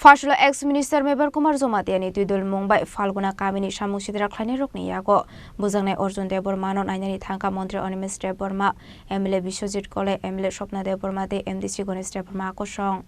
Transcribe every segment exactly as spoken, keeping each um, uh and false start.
Pharsalo ex minister Mebar Kumar Jamatia ni twidulmung bai Phalguna kamini samung sitra khlainai rokni yago bujaknai Arjun Debbarma no nainani thangkha montri Animesh Debbarma, M L A Biswajit Koloi, M L A Swapna Debbarma tei M D C Ganesh Debbarma kosong.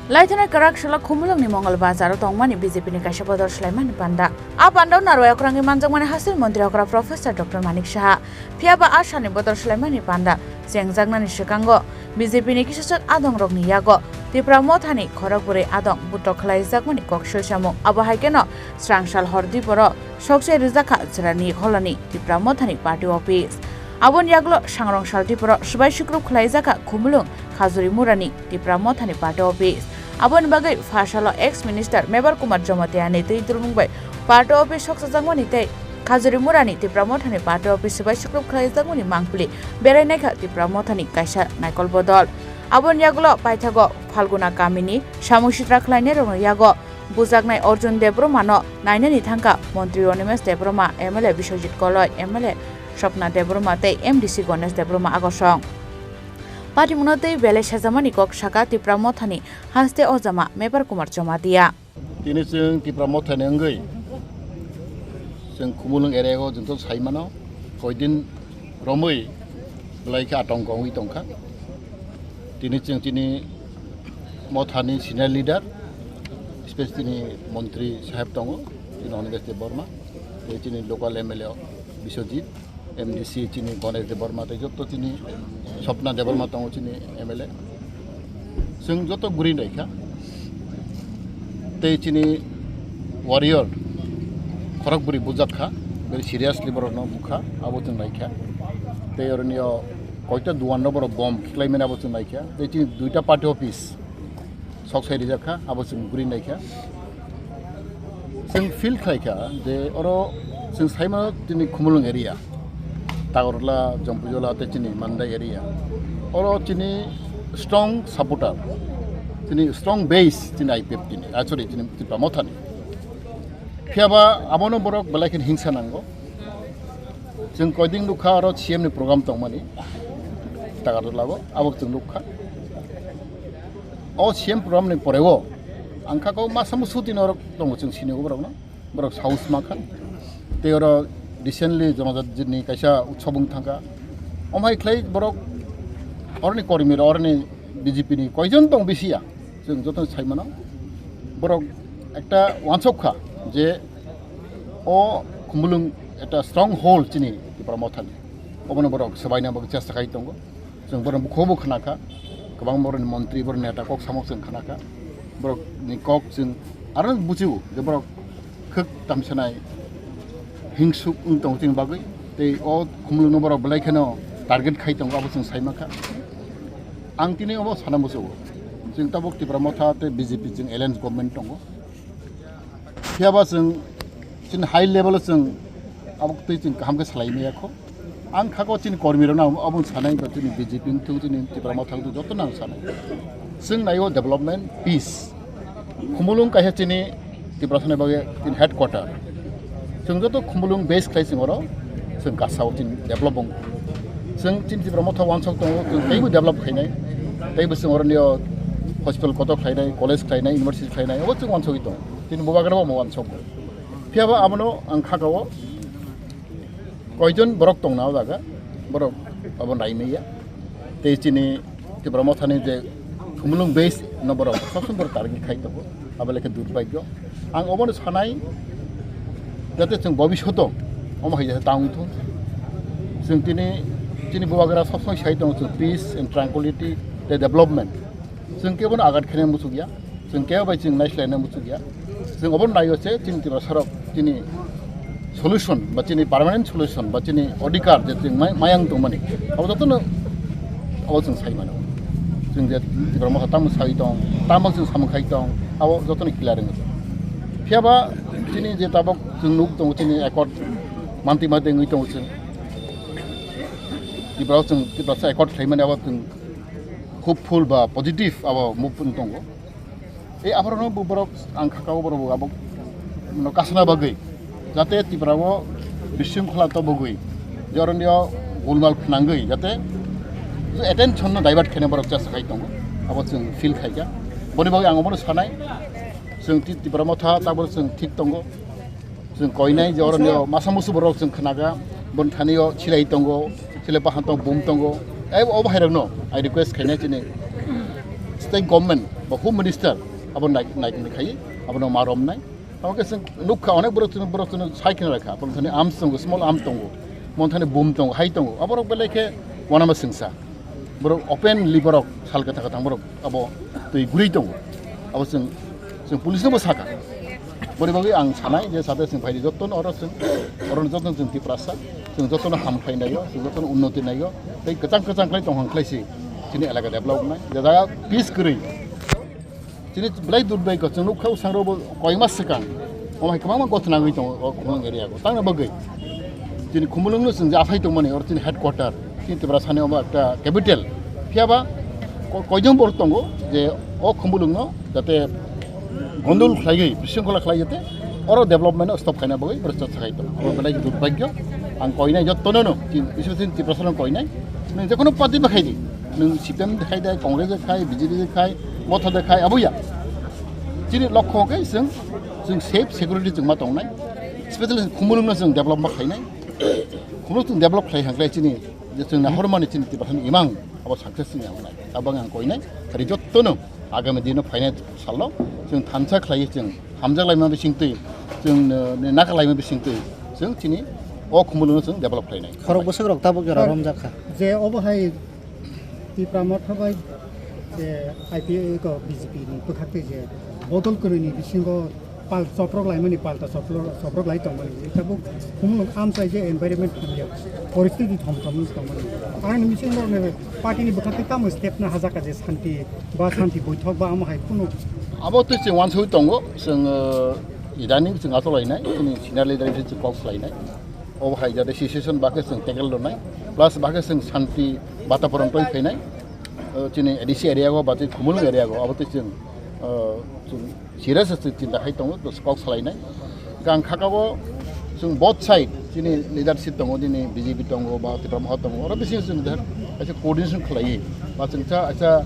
Laithana kwrak salo Khumulwngni Mongol Bazar o tongmani B J P ni kaisa bodol swlaimani panda. A panda o narwai okrangwi manjakmani hasil montri okra Professor Doctor Manik Saha. Phiya ba a salni bodol swlaimani panda chengjaknani swkango B J P ni kisa chak adongrokni yago Tipra Mothani khorokbwrwi adong butok khlaijakmani kok silsamung. Abo hai kheno srang sal hor diporo sokchai rijakha Chwrani Kholoni Tipra Mothani party office. Aboni yagulo sangrong sal diporo swbai sukrup khlaijakha Khumulwng Khajuri Murani Tipra Mothani party office. Aboni bagwi pha salo ex minister Mebar Kumar Jamatia ni twi durmung bai party office soksajakmani tei Khajuri Murani Tipra Mothani party office swbai sukrup khlaijakmani mangpili berai naikha Tipra Mothani kaisa naikol bodol. Aboni yagulo paithago Phalguna kamini samung sitra khlainai rokni yago bujaknai Arjun Debbarma no nainani thangkha montri Animesh Debbarma, M L A Biswajit Koloi, M L A Swapna Debbarma tei M D C Ganesh Debbarma agosong. Patimungno tei belai sejamani kok saka Tipra Mothani haste ojama Mebar Kumar Jamatia. Tini chwng Tipra Mothani wngwi chwng Khumulwng area o jwnto sai mano, koidin romwi belai khe atongko wngwi tongkha. Tini chwng chini Mothani senior leader, specially chini montri saheb tongo, chini Animesh Debbarma, tei chini local M L A Biswajit, M D C chini Ganesh Debbarma tei joto chini Swapna Debbarma tongo chini M L A. Chwng joto guri naikha. Tei chini warrior khorokbwrwi bujak kha, very seriously borokno bukha, abo chwng naikha. Tei oroni o koita duan no borok bom khiklaimani abo chwng naikha. Tei chini duita party office sok sai rijak kha, abo chwng guri naikha. Chwng feel khlaikha je oro chwng saimano chini Khumulwng area, Tagarla, Jampuijala tei chini Mandai area. Oro chini strong supporter, chini strong base chini I P F T ni, ah, sorry, chini Tipra Mothani. Phiya ba abono borok belai khe hingsa nango. Chwng koiding nukha oro C M ni program tongmani, Tagarla o, abo chwng nukha. O C M program ni poreo ang kha ko masa musu tini oro tongo chwng sini borok no, borok saus ma kha. Tei oro recently Jonojat ni kaisa utsob wng thangkha. Omo hai khlai borok oroni kormi rok oroni B J P ni koijon tong bisi ya. Chwng joto sai mano, borok ekta uansuk kha je o Khumulwng ekta strong hold chini Tipra Mothani. Obono borok swbaina bagwi chesta khai tongo. Chwng borok bukhubo khna kha, kwbang borokni montri, borokni neta kok samok chwng khna kha. Borokni kok chwng aro bujigo je borok khwk tamsanai hingsuk wng tongo chini bagwi. Tei o Khumulwngno borok belai kheno target khai tongo, abo chwng sai mankha. Ang tini obo sana muchungo. Chwng tabuk Tipra Motha tei B J P chwng alliance government tongo. Phiya ba chwng chini high level o chwng abo twi chwng kaham khe salai maya kho. Ang kha ko chini kormi rok no abo sanai ba chini B J P wng thung, chini Tipra Motha wng thung, joto no ang sanai. Chwng nai o development, peace. Khumulwng kaisa chini Tiprasa ni bagwi chini headquarter. Chwng joto Khumulwng base khlai chwng oro chwng kasa o chini develop wng. Chwng chini Tipra Motha uansuk tongo, chwng teibo develop khainai. Teibo chwng oroni o hospital kotor khlainai, college khlainai, university khlainai, obo chwng uansugwi tongo. Chini bubagra bo omo uansuk. Phiya ba abono ang kha ka o koijon borok tongna o jaga, borok abo nai maya. Tei chini Tipra Mothani je Khumulwng base no borok sob somoi borok target khai tongo, abo lekhe durbhagyo. Ang obono sanai jate chwng bobishoto omo hai jate tang thung. Chwng tini chini bubagra sob somoi sai tongo chwng peace and tranquility tei development. Chwng kebono agat khaina muchukya, chwng kebo bai chwng naislaina muchukya. Chwng obono naio se chini Tiprasarok chini solution ba chini permanent solution ba chini odhikar je chwng mai-, mayang tongmani, abo jotono abo chwng sai mano. Chwng je Tipra Motha tamo sai tong, tamo chwng samung khai tong, abo jotono clear wngwi tong. Phiya ba chini je tabok chwng nuk tongo, chini accord manti manti wngwi tongo chwng. Tipra chwng Tiprasa accord khlaimani abo chwng hopeful ba positive abo move wng tongo. Ei aphuru no bo borok ang kha ka o borok bo abo no kasna bagwi jate Tipra o bisingkhola to bogwi je oroni o gulmal phnangwi jate attention no divert khaina borok chesta khai tongo, abo chwng feel khaikha. Boni bagwi ang obono sanai Chwng Ti-, Tipra Motha tabuk chwng thik tongo. Chwng koinai je oro nio masa musu borok chwng khnaga, bon thani o silai tongo, silai bahan tongo, bum tongo. Ai obo hai rokno I request khainai chini state government ba home minister abo nai, nai, nai khai, abono ma romnai. Tamo khe chwng nukha onek borok chwng, borok chwng sai khna rakha. Bon thani arms tongo, small arm tongo, bon thani bum tongo, hai tongo. Aborok belai khe wanama singsa. Borok openly borok sal kwthang kwthang borok abo twi guri tongo. Abo chwng, chwng police no bo saka. Boni bagwi ang sanai je sade chwng phaidi jotto no oro chwng, oro jotto chwng Tiprasa, chwng jotto no ham khlai naio, chwng jotto no unnoti naio, tei kwchang kwchang khlai tong hang khlai si chini elaka develop nai. Je jaga peace kwrwi. Chini belai durbhagyo, chwng nukha bwskango bo koima swkang, omo hai kwbangma gothona wngwi tongo o Khumulwng area o. Tangna bagwi chini Khumulwng no chwng je aphai tongmani, oro chini headquarter, chini Tiprasa ni omo ekta capital. Phiyaba ko-, koijon borok tongo je o Khumulwng no jate gondol khlaiwi, bisingkhola khlai jate oro development no stop khaina bagwi borok chaksa khai tongo. Omo belai durbhagyo, ang koinai jottono no, chini, especially Tiprasa no koinai, nwng jekono party bai khai di, nwng C P M de khai de, Congress de khai, B J P de khai, Motha de khai, abo ya. Chini lokho khe chwng, chwng safe security chwng ma tongnai. Especially Khumulwng no chwng develop ma khlainai. Khumulwng chwng develop khlai hang khlai chini, je chwng nahormani chini Tiprasa ni imang abo success ni abo nai. Abo ang koinai, ari jotto no agami dino phainai salo chwng thansa khlai chwng hamjak laima bising twi, chwng, uh, naka laima bising twi, chwng chini o Khumulwng no chwng develop khlainai. Khorok bwswk rok tabuk jora romjak kha. Je obo hai Tipra Motha bai je I P F ko B J P ni bwkhak tei je bodol kwrwini bisingo pal choprok laimani, palta choprok, choprok lai tongmani. Tabuk Khumulwng amchai je environment hamya, poristiti thom thom wng tongmani. Ang ni bisingo party ni bwkhak tei tamo step na hajak je santi ba santi boithok ba amo hai kunu. Abo twi chwng wansugwi tongo, chwng, uh, idaning chwng acholainai, chini senior leader chwng kok khlainai. Obo hai jate situation bakhe chwng tackle rwnai, plus bakhe chwng santi bataporon twi phainai. Uh, chini A D C area go ba chini Khumulwng area go abo twi chwng, uh, chwng serious chwng chinta khai tongo, to kok salainai. Gang khakao chwng both side chini leadership tongo, chini B J P tongo ba Tipra Motha tongo, oro bisingo chwng kaisa coordination khlaiwi ba chwng cha, cha,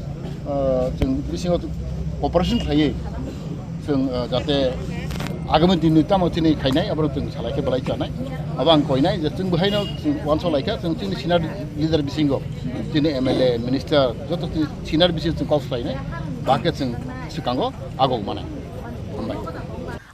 uh, chwng bisingo cooperation khlaiwi chwng, uh, jate agami dinni tamo chini khainai, abo chwng salai khe belai chanai. Abo ang koinai je chwng bwhaino chwng wansuk lai kha, chwng chini senior leader bisingo, chini M L A, minister, joto chini senior bisingo chwng kok salainai, bakhe chwng swkango agok manai. Hambai.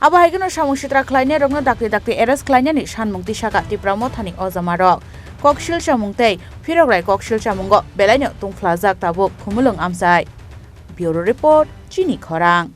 Abo hai kheno samung sitra khlainai rokno dakti dakti arrest khlainani sanmung tisaka Tipra Mothani ojama rok. Koksil chamung tei phirokrai koksil chamungo belaino tungphlajak tabuk Khumulwng amchai. Bureau Report, Chini Khorang.